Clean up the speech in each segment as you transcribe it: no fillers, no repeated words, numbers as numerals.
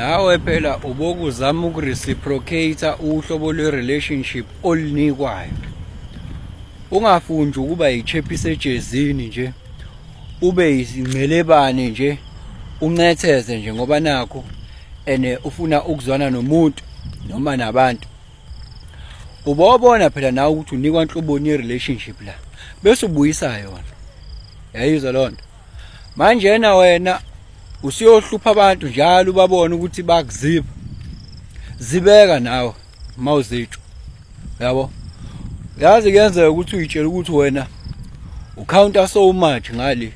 Nawe phela ubokuzama ukureciprocate uhlobo lwe-relationship olunikwayo. Ungafundi ukuba yichephisi ejezini nje, ube yingcelebane nje, uncetheze nje ngoba nakho ene ufuna ukuzwana nomuntu noma nabantu. Ubobona phela nawe ukuthi unikwa nhloboni ye-relationship la, bese ubuyisa yona. Yayizwa loo nto. Manjena wena usuyohlupha abantu njalo ubabone ukuthi bakuzipha. Zibeka nawe mawuzitsho. Yabo? Yazi kuyenzeka ukuthi uyitshela ukuthi wena ucounter so much ngale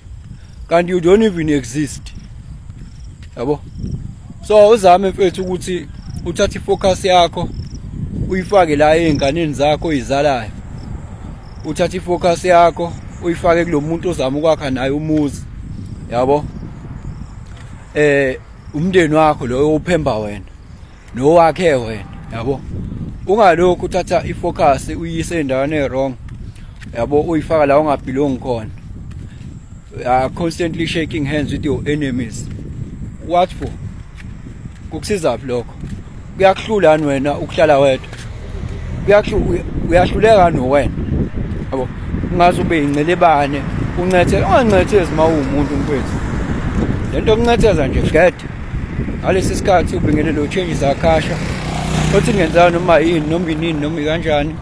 kanti you don't even exist. Yabo? So uzame mfethu ukuthi uthathe ifocus yakho uyifake la ezinganeni zakho oyizalayo. Uthathe ifocus yakho uyifake kulomuntu ozama ukwakha naye umuzi. Yabo? Umndeni wakho loyo uphemba wena nowakhe wena, yabo? Ungalokhu uthatha ifocus uyise endaweni ewrong. Yabo, uyifaka la ungabelong khona. You are constantly shaking hands with your enemies. What for? Kukusiza phi lokho? Kuyakuhlula wena ukuhlala wedwa. Uyahluleka nowena. Yabo, ungaze ube incelebane, uncethe, ungancethezi uma uwumuntu mfethu. Lento yokuncetheza nje gede. Ngalesi sikhathi ubingelelo changes akhasha. Othi kungenzeka noma yini, noma inini, noma ikanjani.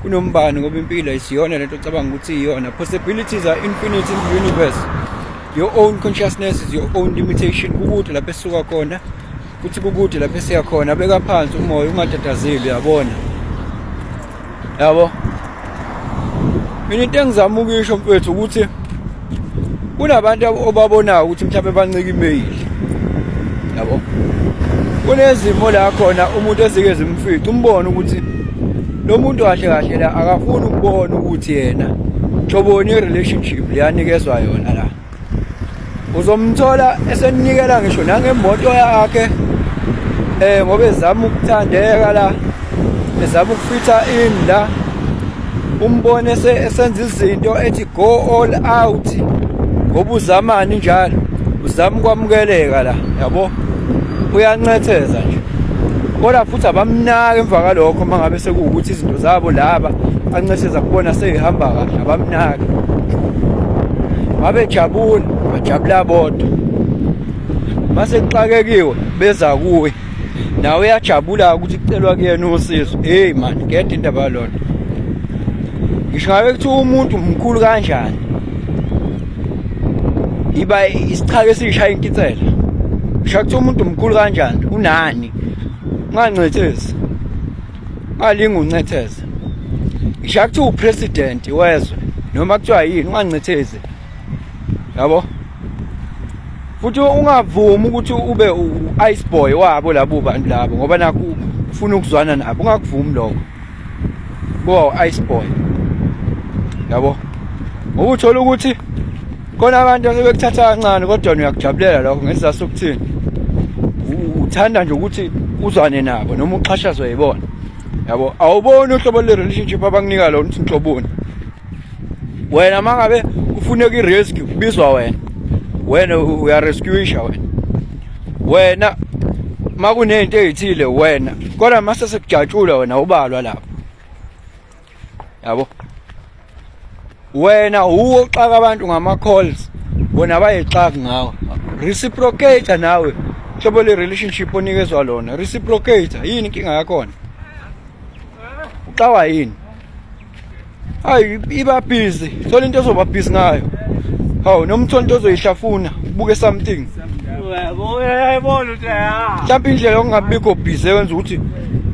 Kunombani ngoba impilo ayisiyona lento ocabanga ukuthi iyona. Possibilities are infinite in the universe. Your own consciousness is your own limitation. Kukude lapho esisuka khona, futhi kukude lapho esiya khona. Beka phansi umoya, ungatatazeli, uyabona. Yabo? Mina into engizama ukuyisho mfethu ukuthi kunabantu obabonayo ukuthi mhlawumbe bancika imail. Yabo? Kunezimo la khona umuntu ezike zimfice umbone ukuthi lo muntu kahle kahle la akafuni ukubona ukuthi yena nhloboni ye-relationship leyanikezwa yona la. Uzomthola esenikela ngisho nangemoto yakhe ngoba ezama ukuthandeka la, ezama ukufitha in la, umbone esenza izinto ethi go all out ngoba uzamani njalo, uzama ukwamukeleka la, yabo? Uyancetheza nje. Kodwa futhi abamnaki emva kalokho uma ngabe sekuwukuthi izinto zabo laba ancetheza kubona seyihamba kahle, abamnaki. Babejabula, bajabula bodwa. Mase kuxakekiwe beza kuwe. Nawe uyajabula ukuthi kucelwa kuyena usizo. Hey man, get indaba yalona. Ngisho ngabe kuthiwa umuntu mkhulu kanjani, iba isichaka esishaya inkitsela. Ngisho kuthiwa umuntu mkhulu kanjani, unani, ungancethezi, ungalingi uncetheze. Ngisho kuthiwa upresident wezwe noma kuthiwa yini, ungancethezi. Yabo? Futhi ungavumi ukuthi ube u-ice boy wabo labo bantu labo ngoba nakhu ufuna ukuzwana nabo, ungakuvumi lokho. Kuba u-ice boy. Yabo? Ngoba uthola ukuthi khona abantu asebekuthatha kancane kodwa wena uyakujabulela lokho ngesizathu sokuthini? Uthanda nje ukuthi uzwane nabo noma uxhashazwe yibona. Yabo? Awuboni uhlobo le-relationship abakunika lona ukuthi nhloboni. Wena mangabe kufuneka i-rescue kubizwa wena. Wena uyarescueisha wena. Wena makunento ezithile wena, kodwa mase sekujatshulwa wena ubalwa lapho. Yabo? Wena uwo oxaka abantu ngama calls, bona bayexaka ngawe. Reciprocate nawe. Hlobo le relationship onikezwa lona, reciprocate. Yini inkinga yakhona? Uxawa yini? Hayi, iba busy. Thola into ozoba busy ngayo. Hawu, noma uthola into ozoyihlafuna, ubuke something. Mhlawumbe indlela yokungabikho busy eyenza ukuthi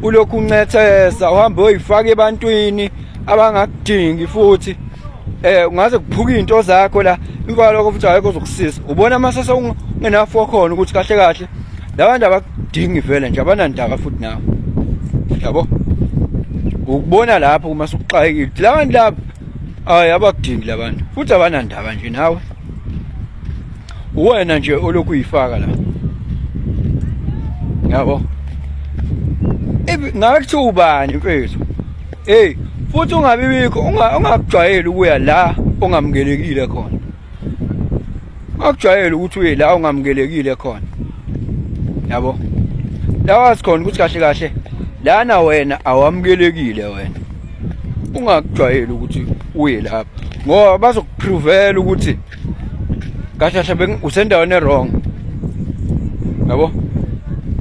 ulokhu uncethesa, uhambe uyoyifaka ebantwini abangakudingi futhi. Ungaze kuphuka izinto zakho la, emva kwalokho futhi akekho ozokusiza. Ubona mase ungenafo khona ukuthi kahle kahle labantu abakudingi vele nje, abanandaba futhi nawe. Yabo? Ukubona lapho uma sukuxakekile labantu laba hayi abakudingi labantu futhi abanandaba nje nawe. Uwena nje olokhu uyifaka la. Yabo? Ngabe kuthiwa ubani mfethu? Hey, futhi ungabi bikho, ungakujwayeli ukuya la ongamukelekile khona. Ungakujwayeli ukuthi uye la ongamukelekile khona. Yabo? La wazi khona ukuthi kahle kahle lana wena awamukelekile wena. Ungakujwayeli ukuthi uye lapha ngoba bazokupruvela ukuthi kahle kahle usendaweni e-wrong. Yabo?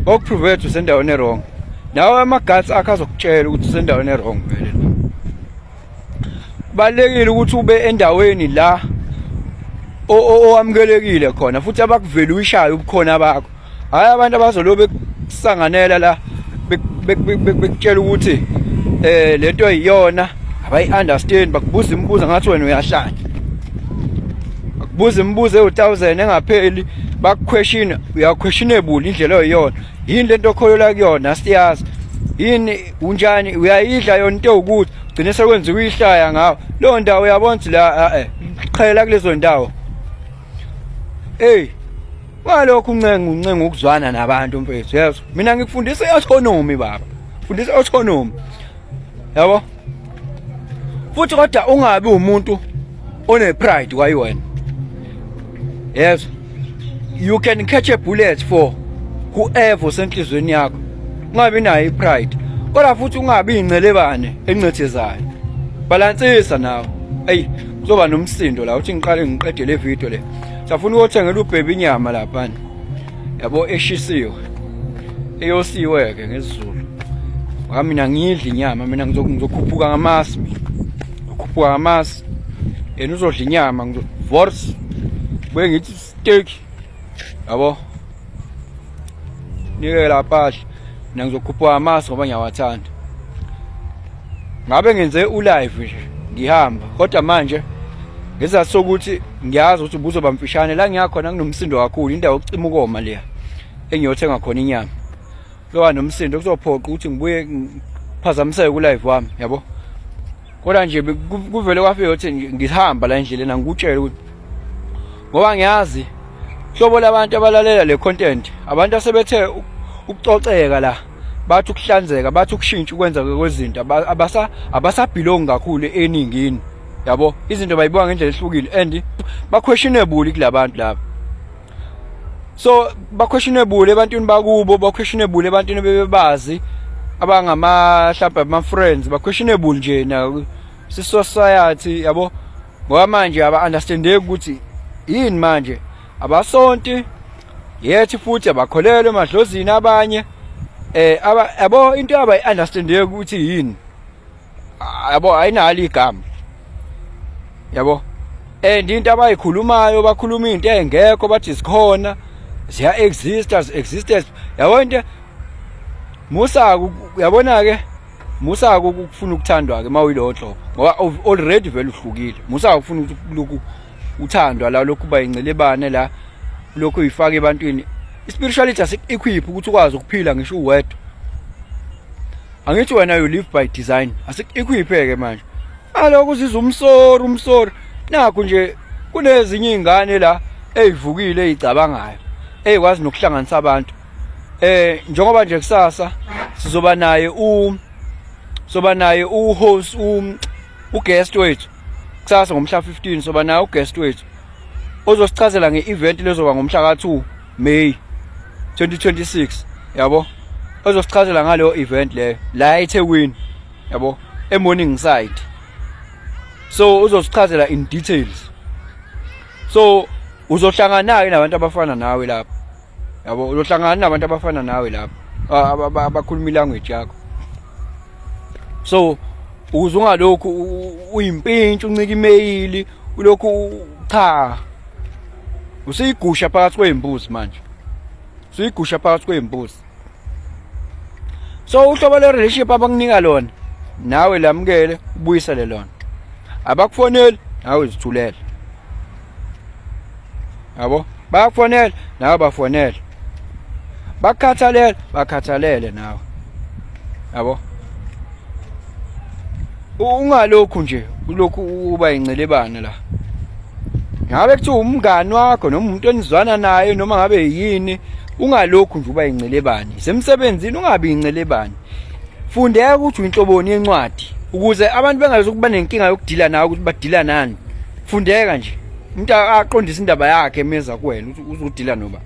Bakupruvela ukuthi usendaweni e-wrong. Nawe ama-guts akho azokutshela ukuthi usendaweni e-wrong vele. Kubalulekile ukuthi ube endaweni la owamukelekile khona futhi abakuveluishayo ubukhona bakho. Hhayi abantu abazolobe bekusanganela la bekutshela ukuthi eh lento iyona abayi-understand bakubuza imibuzo ngathi wena uyahlanya. Bakubuza imibuzo ewu-1000 engapheli bakuquestion uyaquestionable indlela oyiyona. Yini lento okholelwa kuyona siyazi. Yini unjani uyayidla yona into ewukuthi gcine sekwenziwa ihlaya ngawo. Leyo ndawo uyabona ukuthi la eh qhela kulezo ndawo. Hey Ngalokho uncenga uncenga ukuzwana nabantu mfethu yezwa. Mina ngikufundisa i-autonomy baba. Fundisa i-autonomy. Yabo? Futhi kodwa ungabi umuntu one pride kwayiwena. Yezwa. You can catch a bullet for whoever osenhlizweni yakho. Ungabi nayo i-pride. Kodwa futhi ungabi incelebane encethezayo. Balansisa nawe. Ey, kuzoba nomsindo la uthi ngiqale ngiqede le video le. Safuna ukuyothengela ubhebe inyama lapha. Yabo eshisiwe. Eyosiwe ke ngesiZulu. Ngoba mina ngidla inyama mina ngizokhuphuka ngamasi mina. Ngizokhuphuka ngamasi. Yena uzodla inyama ngizo wors. Buye ngithi steak. Yabo. Nike lapha mina ngizokhuphuka ngamasi ngoba ngiyawathanda. Ngabe ngenze ulive nje ngihamba kodwa manje ngesizathu sokuthi ngiyazi ukuthi ubuzoba mfishane la ngiyakhona kunomsindo kakhulu indawo yokucima ukoma leya engiyothenga khona inyama kuzoba nomsindo kuzophoqa ukuthi ngibuye ngiphazamiseke ku-live wami yabo kodwa nje kuvele kwafika ukuthi ngihamba la endleleni angikutshele ukuthi ngoba ngiyazi hlobo labantu abalalela le content abantu asebethe ukucoceka la bathi ukuhlanzeka bathi ukushintsha ukwenzeka kwezinto abasa abasabhilongi kakhulu eningini yabo izinto bayibuka ngendlela ehlukile and ba questionable kulabantu laba so ba questionable ebantwini bakubo ba questionable ebantwini bebebazi abangama mhlawumbe ama friends ba questionable nje na si society yabo ngoba manje aba understandeki ukuthi yini manje abasonti yethi futhi abakholelwe emadlozini abanye eh aba yabo into abayi understandeki ukuthi yini yabo ayinalo igama yabo and into abayikhulumayo bakhuluma into engekho bathi zikhona ziya exist as existed yabo into musa yabona ke musa ukufuna ukuthandwa ke mawuyilowo hlobo ngoba already vele uhlukile musa ukufuna ukuthi uthandwa la lokhu uba incelebane la lokhu uyifaka ebantwini ispirituality asik-equip ukuthi ukwazi ukuphila ngisho uwedwa angithi wena you live by design asik-equip-ke manje alokhu uzizwa umsori umsori nakhu nje kunezinye iy'ngane la ey'vukile ey'cabangayo ey'kwazi nokuhlanganisa abantu eh njengoba nje kusasa sizoba naye u soba naye u-host uguest wethu kusasa ngomhla 15 soba naye uguest wethu ozosichazela nge-event lezoba ngomhla ka-2 May 2026 yabo ozosichazela ngaleyo event leyo la eThekwini yabo eMorning Side so uzosichazela in details so uzohlangana ke nabantu abafana nawe lapha yabo uzohlangana nabantu abafana nawe lapha abakhuluma ilanguage yakho so ukuze ungalokhu uyimpintshi uncika imeyili ulokhu cha usuyigusha phakathi kwey'mbuzi manje usuyigusha phakathi kwey'mbuzi so uhlobo lwe-relationship abakunika lona nawe lamukele ubuyisele lona abakufoneli nawe uzithulele yabo bayakufonela nawe bafonele bakukhathalele bakhathalele nawe yabo ungalokhu nje ulokhu uba incelebane la ngabe kuthiwa umngani wakho noma umuntu enizwana naye noma ngabe yini ungalokhu nje uba incelebane semsebenzini ungabi incelebane fundeka ukuthi uyinhloboni yencwadi ukuze abantu bengazokuba nenkinga yokudila nawe ukuthi badila nani fundeka nje umuntu aqondise indaba yakhe emeza kuwena uzodila noba